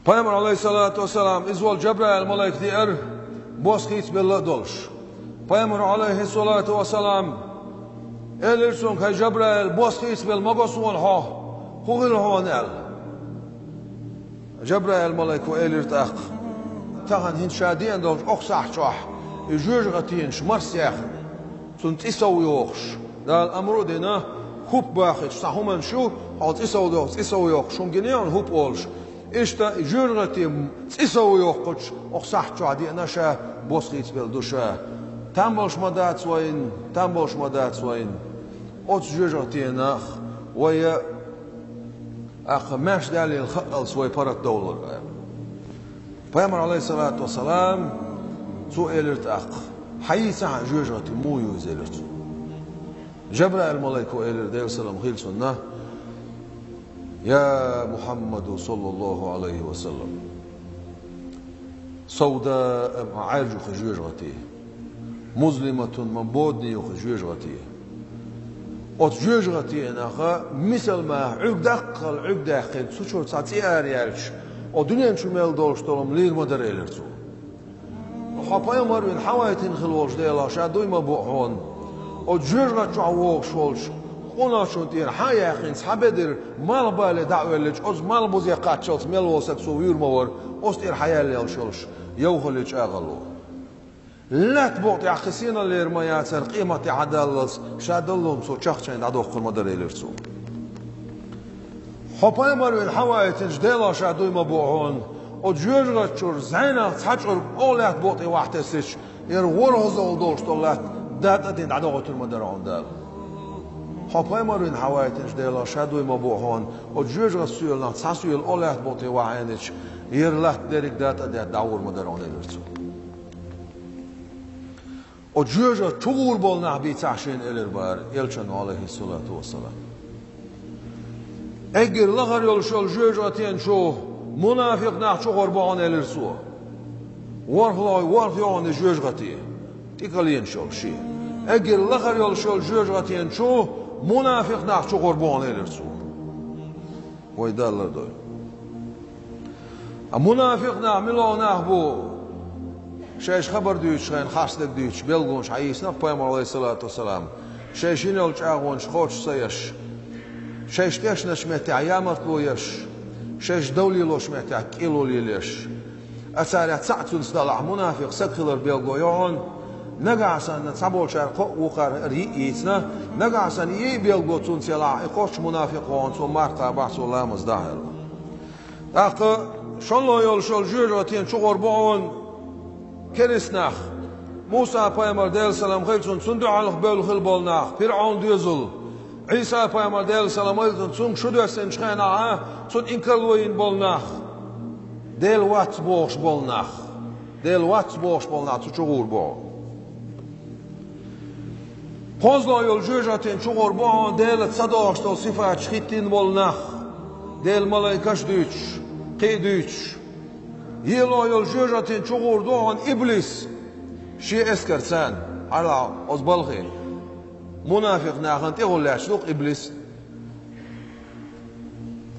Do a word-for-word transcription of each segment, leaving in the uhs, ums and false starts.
Пайхамар, алейхиссалату вассалам, иза волу Джабраил малайк деара, бос хийцабелла а долуш. Пайхамар, алейхиссалату вассалам, элира цуьнга: «ХӀай Джабраил, бос хийцабелла ма го суна хьо, хӀун хилла хьуна?» — аьлла. Джабраил малайко элира тӀаккха: «Тахана хӀинца ша деана долчу окху сахьт чохь и жоьжахатенаш марсаяьхна, цунна цӀе сов йохуш, Дала амру а дина, хӀуп бахийта цхьа хӀуманаш ю, хьо цӀе сов доху, цӀе сов йохуш, хӀума гина хьуна хӀуп олуш. Иштта и жоьжахатин цӀе сов йохкучу окху сахьт чохь деана ша, бос хийцабелла ду ша. Там болуш ма дац вайна, там болуш ма дац вайна. Оцу жоьжахатенах вай а, тӀаккха маьрша даьллийла хаалц вай паргӀатдовлар», — аьлла. Пайхамар, алейхиссалату вассалам, цо элира тӀаккха: «Хьайца хьан жоьжахати муха ю иза?» — элира цо. Джабраил малайко элира, Делан салам хила цунна: «Я Мухьаммаду, саллаллаху алейхи ва саллам, савдаа, ма Ӏаьржа ю хӀара жоьжахати, музлиматун, ма бодане ю хӀара жоьжахати. Оцу жоьжахатенах мисал маха Ӏуьрг даккхал Ӏуьрг даьккхина, цу чуьра цхьа цӀе ара яьлча, о дуьнен чу мел долуш долу хӀума лийр ма дара», — элира цо. «Хьо пайхамар вина хьавайтина хила волчу Делах ша дуй ма бу хьуна. Оцу жоьжахати чохь вогӀуш волчу къонахчунна тӀера хьа а яьккхина, цхьа бедар малхбале дӀа а воьллича, оцу малхбузе кхаччалц мел волу стаг цо вуьйр ма вара, оцу тӀера хьаяллалуш йолуш йовхаллин чӀагӀо. Лаьтта букъа тӀехь кхин синаллера ма яцара, къемат тӀехь а даллалц, ша даллалц цо чахчайна дӀадоккхур ма дара», — элира цо. «Хьо пайхамар вина хьавайтинчу Делах ша дуй ма бу хьуна, оцу жоьжахати чуьра зӀенах цхьа чӀург оха лаьтта букъа тӀе вахьтесича, хӀара ворхӀазалла долуш долу латта датӀа а дина дӀадохуьйтур ма дара хьуна Дала. Хьо пайхамар вина хьавайтинчу Делах ша дуй ма бу хьуна, оцу жоьжахати соьланах цхьа соьла оха лаьтта букъа тӀе вахьийнача, хӀара латта дерриг датӀа а даьтта дӀагӀур ма дара хьуна», — элира цо. «Оцу жоьжахати чу гӀур болу нах бийцахь шена», — элира бара элчано, алейхиссалату вассалам. «Эггара лахара йолуш йолу жоьжахатин чу мунафикъ нах чугӀур бу хьуна», — элира цо. «ВорхӀ лой, ворхӀ йогӀу и жоьжахати, тӀекаленаш йолуш шен. Эггара лахара йолуш йолу жоьжахатин чу мунафикъ нах чугӀур бу хьуна», — элира цо. Вай Дала лардойла. А мунафикъ нах мила нах бу? Шайша хабар дуьйцуш хенахь харцдерг дуьйцуш, билгалонаш хьаийцина-кх пайхамар, алейхиссалату вассалам. Шайша йина йолу чӀагӀонаш кхочуш ца еш, шайша тешначу меттехь ямартло еш, шайша дов лелочу меттехь кӀело лелош. Ткъа царех цхьаъ цуьнца далахь, мунафикъ стаг хилар билгало ю хьуна. Нагахь санна цхьаболчара кхоъ, вукхара йиъ йийцина, нагахь санна йиъ билгало цуьнца ялахь, и кхоччуш мунафикъ ву хьуна, цо марха кхабахь, цо ламаз дахь аьлла. ТӀаккха шолгӀа йолуш йолу жоьжахатин чугӀур бу хьуна керист нах. Муса-пайхамар, Делан салам хила цунна, цунна дуьхьал бевлла хилла болу нах, ПирӀун доьзал. Ӏийса-пайхамар, Делан салам хила цунна, цуьнга шу доьссинчу хенахь, цунна инкарло йина болу нах. Дела вац бохуш болу нах. Дела вац бохуш болу нах цу чугӀур бу хьуна. КхозлагӀа йолу жоьжахатин чугӀур бу хьуна Делаца ца догӀуш долу сифаташ хӀиттийна болу нах, Делан малайкаш а дуьйцуш, кхин а дуьйцуш. ЙиълагӀа йолу жоьжахатин чугӀур ду хьуна иблис шен эскарца, хьалха оцу балхе. Мунафикъ нахана тӀехула лаьтташ ду-кх иблис.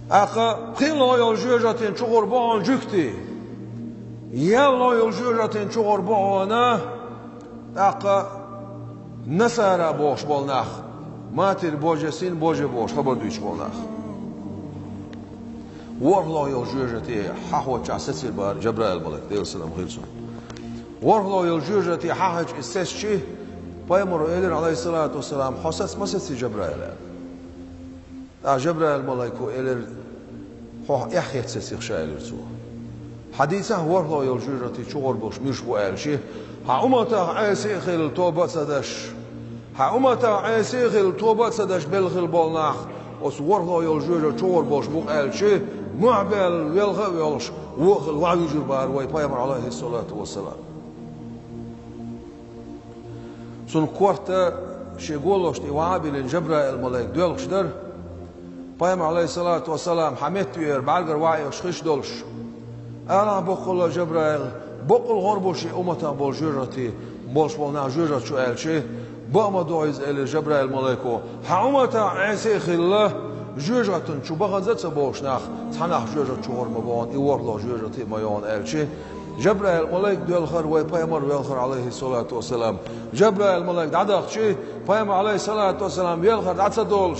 ТӀаккха пхелагӀа йолу жоьжахатин чугӀур бу хьуна жуьгтий. ЯлхлагӀа йолу жоьжахатин чугӀур бу хьуна, тӀаккха насара бохуш болу нах, Матерь Божья, Сын Божий бохуш хабар дуьйцуш болу нах. ВорхӀлагӀа йолу жоьжахати хьахоччахь сецира бара Джабраил малайк, Делан салам хила цунна. ВорхӀлагӀа йолу жоьжахати хьахьаьжча, иза сецчи, пайхамаро элира, алейхиссалату вассалам: «Хьо саца ма сеций, Джабраил?» — аьлла. ТӀаккха Жабраил малайко элира: «Хьох эхь хетта сеций-кх ша», — элира цо. «Хьан дийцахь, ворхӀлагӀа йолу жоьжахати чугӀур болуш муьлш бу?» — аьлча, «Хьан умматах Ӏеса а хилла, тоба а ца деш, хьан умматах Ӏеса а хилла, тоба а ца деш белла хилла болу нах оцу ворхӀлагӀа йолу жоьжахати чугӀур болуш бу-кх», — аьлча, мохь баьлла велха а воьлхуш, вон а хилла, ваха вуьйжура бара вай пайхамар, алейхиссалату вассалам. Цунна корта шен голошна тӀе ваха а биллина, Жабраил малайк доьлхуш дара. Пайхамар, алейхиссалату вассалам, хьан метта веара, бӀаьргара ваха а еш хиш долуш. «Алахь боккъалла, Жабраил, боккъал хӀора бу шен умматах болу жоьжахати болуш болу нах жоьжахати чу?» — аьлча, «Бакъ ма ду иза», — элира Жабраил малайко. «Хьан умматах Ӏеса а хилла, Жоьжахатин чу бахаза а ца болуш нах цхьа нах жоьжахати чугӀур ма бу хьуна, и ворхӀалгӀа жоьжахати а ма ю хьуна», аьлча, Жабраил малайк доьлхура, вай пайхамар велхара, Ӏалайхиссалату вассалам. Жабраил малайк дӀадахча, пайхамар, Ӏалайхиссалату вассалам, велхара дӀа ца долуш,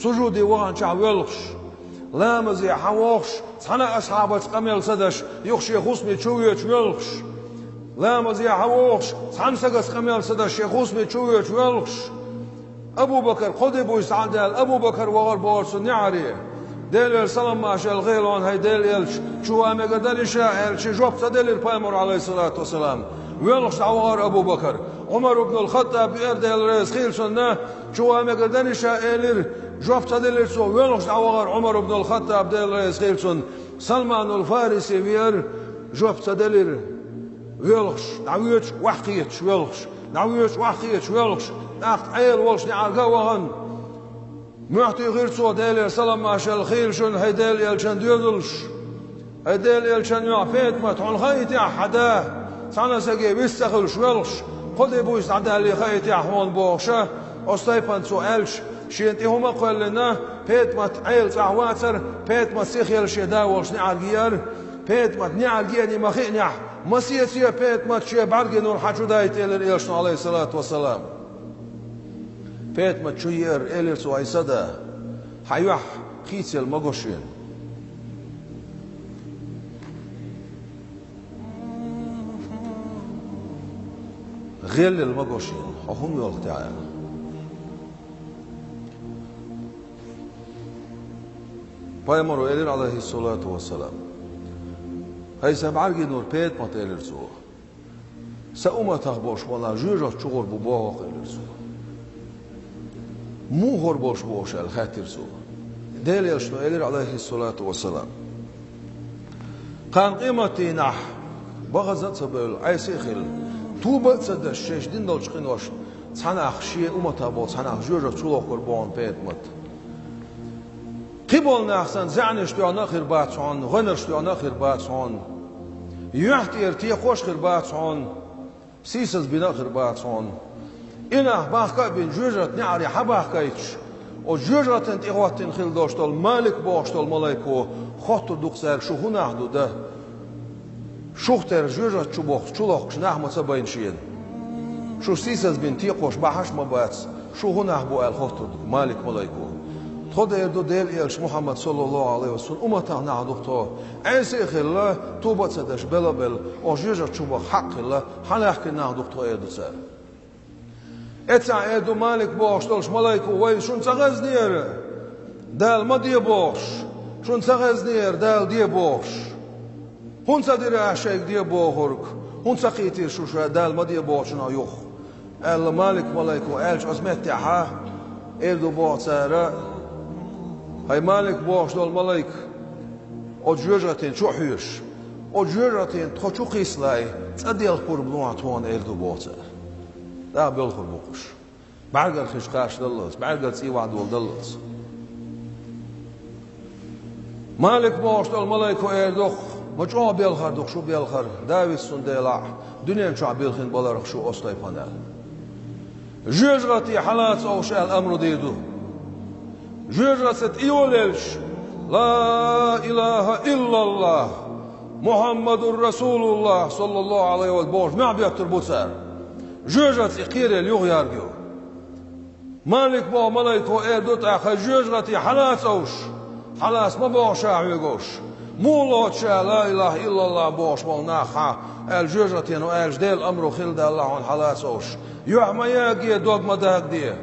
сужуде ваханчохь воьлхуш, ламазе хьан вохуш, цхьана а асхьабаца къамел ца даш, юха шен хӀусаме чу воьдуш воьлхуш, ламазе хьан вохуш, цхьана сагаца къамел ца даш, шен хӀусаме чу воьдуш воьлхуш, Абу-Бакар кхо де буьйса дӀа а даьлла, Абу-Бакар вахара бохура цунна неӀаре. Делера салам-маршалла хуьлда хьуна, хӀай Делан элча, чу ван мегар дарий ша аьлча, жоп ца делира пайхамаро, Ӏалайхиссалату вассалам. Воьлхуш дӀавахара Абу-Бакар. Ӏумар ибн ал-Хаттаб веара, Дела реза хуьлда цунна, чу ван мегар дарий ша элира, жоп ца делира цо, воьлхуш дӀавахара Ӏумар ибн ал-Хаттаб, Дела реза хуьлда цунна. Салманул Фариси веара, жоп ца делира. Воьлхуш, дӀавоьдуш, охьакхеташ воьлхуш, дӀавоьдуш, охьакхеташ воьлхуш, тӀаккха Ӏела волчу неӀарга а вахана, мохь туьйхира цо, Делера салам-маршалла хуьлда шуна, хӀай Делан элчанна доьзалш. ХӀай Делан элчанан йоӀ ПетӀамат, хьуна хаийтахьа хьан да? Цхьана саге вист ца хуьлуш воьлхуш, кхо де буьйса дӀадалле хаийтахьа хьуна бохуша, оцу тайпана цо аьлча, шена тӀе хӀума а кхоьллина, ПетӀамат Ӏела цӀахь вацара, ПетӀамат сихъелла шен да волчу неӀарга еара, ПетӀамат неӀарга еана ма хиънехь, масеца ПетӀамат шен бӀаьргийн нур хьан чу дайта элира элчано, Ӏалайхиссалату вассалам. ПетӀамат чу еара, элира цо: «ХӀай сан да, хьан юьхь хийцаелла ма го шена. ГӀелъелла ма го шена, хьо хӀунда воьлху техьа?» Пайхамаро элира, Ӏалайхиссалату вассалам: «ХӀай сан бӀаьргийн нур ПетӀамат», — элира цо. «Сан умматах болуш ма-аллара жоьжахати чугӀур бу боху-кх», — элира цо. «Муха хӀора болуш бу уьш?» — аьлла хаьттира цо. Делан элчано элира, Ӏалайхиссалату вассалам: «Кхана къематдийнахь бахаза а ца бевлла, Ӏеса а хилла, тоба а ца деш, шаьш дина долчу къиношна цхьа нах, шен умматах болу цхьа нах жоьжахати чу лохкур бу хьуна ПетӀамат. Кхин болу нах санна, заьӀнаш тоьхна а хир бац хьуна, гӀоьнарш тоьхна а хир бац хьуна, юьхь тӀера текхош а хир бац хьуна, сийсаз бина а хир бац хьуна. И нах бахка а бина, жоьжахатин неӀаре хьан бахкийтуш, оцу жоьжахатина тӀехӀоттина хилла долуш долу Малик бохуш долу малайко хоттур ду-кх цаьрга: „Шу хӀун нах ду, да? Шух тера жоьжахати чу бохкуш, чу лохкуш нах ма ца байна шена. Шу сийсаз бина текхош бахьаш а ма бац, шу хӀун нах бу?“ — аьлла хоттур ду Малик малайко. Тхо, эр ду Делан элча Мухьаммад, саллаллаху Ӏалайхи ва саллам, цуьнан умматах нах ду-кх тхо. Ӏеса а хилла, тоба а ца деш, бела а белла, оцу жоьжахати чу баха хьакъ хилла, хьан лаьхкина нах ду-кх тхо, эр ду цара. Эццахь эр ду Малик бохуш долчу малайко: „Вай, шуна ца хезнера Дала ма де бохуш, шуна ца хезнера Дала де бохуш. ХӀунда ца дира аша шайга де бохург? ХӀунда ца кхийтира шу ша Дала ма де бохучунах юха?“ — аьлла Малик малайко аьлча, оцу меттехьа эр ду боху цара: „ХӀай Малик бохуш долу малайк, оцу жоьжахатина чу а хьоьжуш, оцу жоьжахатина тхо чу кхийсале, цӀа делха пурба лохьа тхуна“, эр ду боху цара. ТӀаккха боьлхур бу-кх уьш. БӀаьргара хиш кхачадаллалц, бӀаьргара цӀий вахьадоладаллалц. Малик бохуш долу малайко эр ду-кх: „Ма чӀогӀа белхар ду-кх шу белхар, Давид, цундела дуьнен чохь билхина баларх шу оцу тайпана“, — аьлла. Жоьжахати хьалаца овш аьлла амру дийр ду. Жоьжахати тӀе йолаелча: „Ла илаха иллаллах, Мухьаммадур Расулуллах, саллаллаху Ӏалайхи ва саллам“, бохуш, мохь беттар бу цара. Жоьжахати кхерел юха ярг ю. Малик боху малайко эр ду тӀаккха: „Жоьжахати хьалаца овш, хьалаца ма боху ша хьоьга овш. Муха лоцу ша ла илаха иллаллах бохуш болу нах хьан?“ — аьлла, жоьжахатино аьлча, Делан амру хилла далла хьуна хьалаца овш. Юьхь ма яге, дог ма дагаде.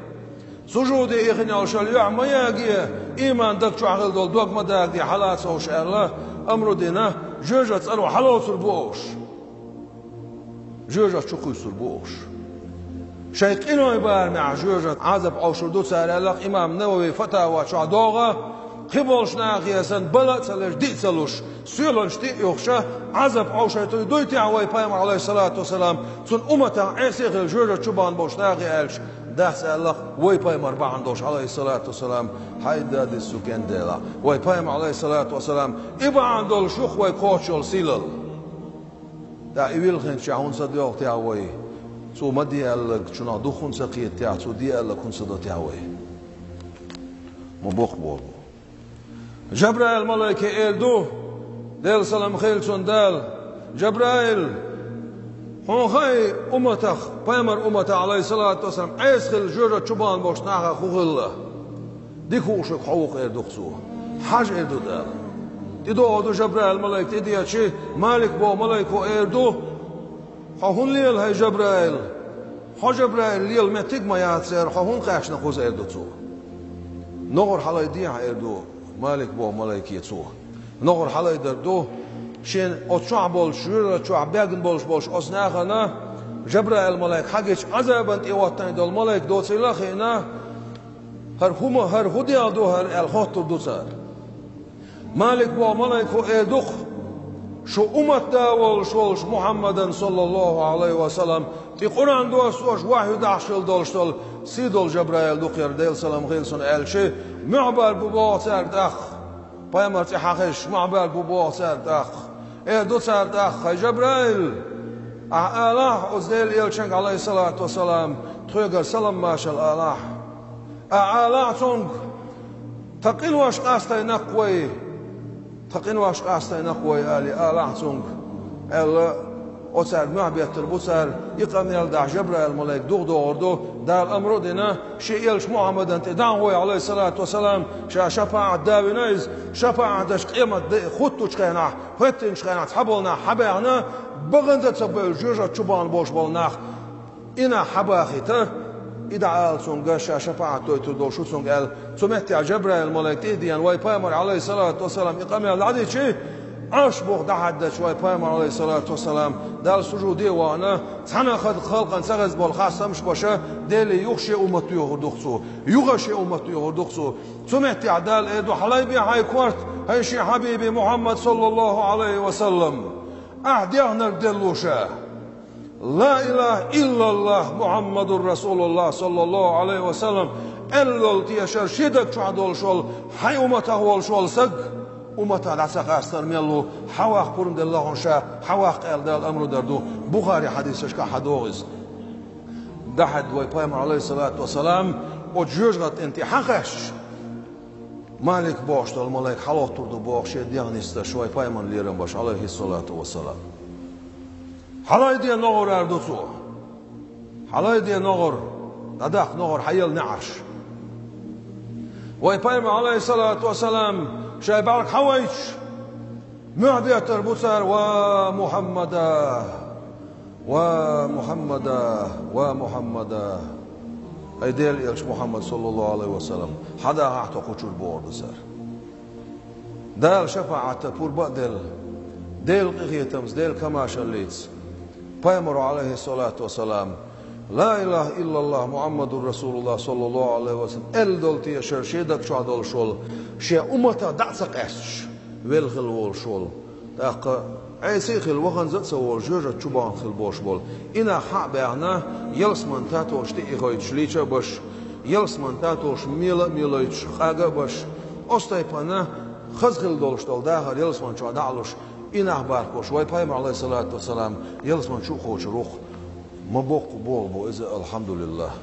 Сужуде ихина йолуш йолу юьхь ма яге, ийман даг чохь хилла долу дог ма дагаде хьалаца овш аьлла, амру дина, жоьжахати цӀаро хьалоцур бу овш. Жоьжахати чу кхуьйсур бу овш. Шайн къинойн барамехь жоьжахати Ӏазап Ӏовшур ду цара аьлла-кх имам Навави Фатава чохь догӀа, кхин болчу нахе санна бала а ца леш, диъ а ца луш, соьланаш тӀе а юхуша, Ӏазап Ӏовшуьйтур дуй техьа вай пайхамар, Ӏалайхиссалату вассалам, цуьнан умматах Ӏеса а хилла жоьжахати чу бахана болчу нахе аьлча, дац аьлла-кх вай пайхамар бахьана долуш, Ӏалайхиссалату вассалам, хьайда дису кенделахь. Вай пайхамар, Ӏалайхиссалату вассалам, и бахьана долуш ю-кх вай кхочуш йолу сийлалла. ТӀаккха и вилхинчохь хӀунда ца доьлху техьа вай? Цо ма де аьлларг чунах дукха хӀунда ца кхета техьа, цо де аьлларг хӀунда ца до техьа вай? Ма боккха боху. Жабраил малайке эр ду, Делан салам хилла цунна, Дала: «Жабраил, хьуна хаьий умматах, пайхамар умматах, алейхиссалату вассалам, Ӏеса хилла жоьжахати чу бахана болчу нахах хӀун хилла? Дика хууш верг хьо ву-кх», — эр ду-кх цо. «Хьажа», — эр ду Дала. ТӀедогӀур ду Жабраил малайк, тӀедеъча, Малик боху малайко эр ду: «Хьо хӀунда лела, хӀай Жабраил? Хьо, Жабраил, лела меттиг а ма яц церан, хьо хӀунда кхаьчна кхуза?» — эр ду цо. «НогӀар хьалайде хьан», — эр ду Малик боху малайке цо. НогӀар хьалайдар ду, шен оцу чохь болчу, жоьжахати чохь бегна болуш болчу оцу нахана Жабраил малайк хьагича, Ӏазабан тӀе хӀоттийна долу малайк доцийла а хиъна, «ХӀара хӀума, хӀара хӀун дегӀ ду хӀара?» — аьлла хоттур ду цара. Малик боху малайко эр ду-кх: «Шу уммат да волуш волчу Мухьаммадан, саллаллаху Ӏалайхи ва саллам, тӀе Къуръан доссош, вахьйу дахьаш хилла долуш долу сий долу Жабраил ду-кх хӀара, Делан салам хилла цунна», — аьлча, «Муьхь бар бу боху цаьрга тӀаккха. Пайхамар цӀе хьан хезча, муьхь бар бу боху цаьрга тӀаккха». Эр ду цара тӀаккха: «ХӀай Жабраил, ахьа алахьа оцу Делан элчанга, Ӏалайхиссалату вассалам, тхоьгара салам-маршалла алахьа. Ахьа алахьа цунга: „Тхан къинош къастайна-кх вай, тхан къинош къастайна-кх вай“, — ала, — алахьа цунга», — аьлла, оцаьрга мохь беттар бу цара. И къамел дахьаш Жабраил малайк духадогӀур ду, Дала амро а дина, шен элча Мухьаммадан тӀе дӀа а гӀой, Ӏалайхиссалату вассалам, ша шапаӀат да вина иза, шапаӀат деш къемат де хуттучу хенахь, хӀоьттинчу хенахь цхьаболу нах хьабаьхна, баханза а ца бевлла, жоьжахати чу бахана болуш болу нах. И нах хьабахийта, и дӀаала цунга, ша шапаӀат дойтур долу шу цунга аьлла. Цу меттехь Жабраил малайк тӀе а деана, вай пайхамар, Ӏалайхиссалату вассалам, и къамел дӀадича, Ӏарш буха дӀахьаьддачу вай пайхамар, Ӏалайхиссалату вассалам, Далла сужуде а вахана, цхьана а халкъана ца хезна болу хастамаш а беш, Деле юха шен уммат доьхур ду-кх цо, юха шен уммат доьхур ду-кх цо. Цу меттехь Дала эр ду: «Хьалайбе хьайн корта, хӀай шен хьабиби Мухьаммад, саллаллаху Ӏалайхи ва саллам. Ахьа дехнарг делла ву ша. Ла илаха иллаллах, Мухьаммадур Расулуллах, саллаллаху Ӏалайхи ва саллам, аьлла долу тешар шен даг чохь долуш волу, хьайн умматах волуш волу саг, умматах дӀа ца къастар мел ву, хьаваккха пурба делла хьуна ша, хьаваккха», — аьлла, Дала амру дар ду. Бухари хьадисашкахь хьадогӀу иза. ДӀахьаьдда вай пайхамар, Ӏалайхиссалату вассалам, оцу жоьжахатин тӀе хьан кхаьчча, Малик бохуш долу малайк хьалоттур ду боху шен дегӀ нисдеш, вай пайхамарна лерам беш, Ӏалайхиссалату вассалам. «Хьалайде, ногӀар», — эр ду цо. «Хьалайде, ногӀар, дӀадаккха, ногӀар, хьаелла неӀарш». Вай пайхамар, Ӏалайхиссалату вассалам, шайн бӀаьрг хьавайча, мохь беттар бу цара: «Ва Мухьаммада! Ва Мухьаммада! Ва Мухьаммада! ХӀай Делан элча Мухьаммад, саллаллаху Ӏалайхи ва саллам, хьадахахьа тхо кху чуьра», — бохур ду цара. Дала шапаӀатца пурба а делла, Делан къинхетамца, Делан камашаллица, пайхамаро, Ӏалайхиссалату вассалам, «Ла илаха иллаллах, Мухьаммадур Расулуллах, саллаллаху Ӏалайхи ва саллам», аьлла долу тешар шен даг чохь долуш волу, шен умматах дӀа а ца къаьсташ, велла хилла волуш волу, тӀаккха Ӏеса а хилла, ваханза а ца волуш, жоьжахати чу бахана хилла болуш болу, и нах хьа а баьхна, ялсаманин татолаш тӀе а ихойтуш, лийча а беш, ялсаманин татолаш мела а мелойтуш, къага а беш, оцу тайпана хаза хилла долуш долу дахар ялсамани чохь дӀа а луш, и нах баркаллаш вай пайхамар, Ӏалайхиссалату вассалам, ялсамани чу а кхочур ву-кх. Ма боккха болх бу иза, алхьамдулиллах.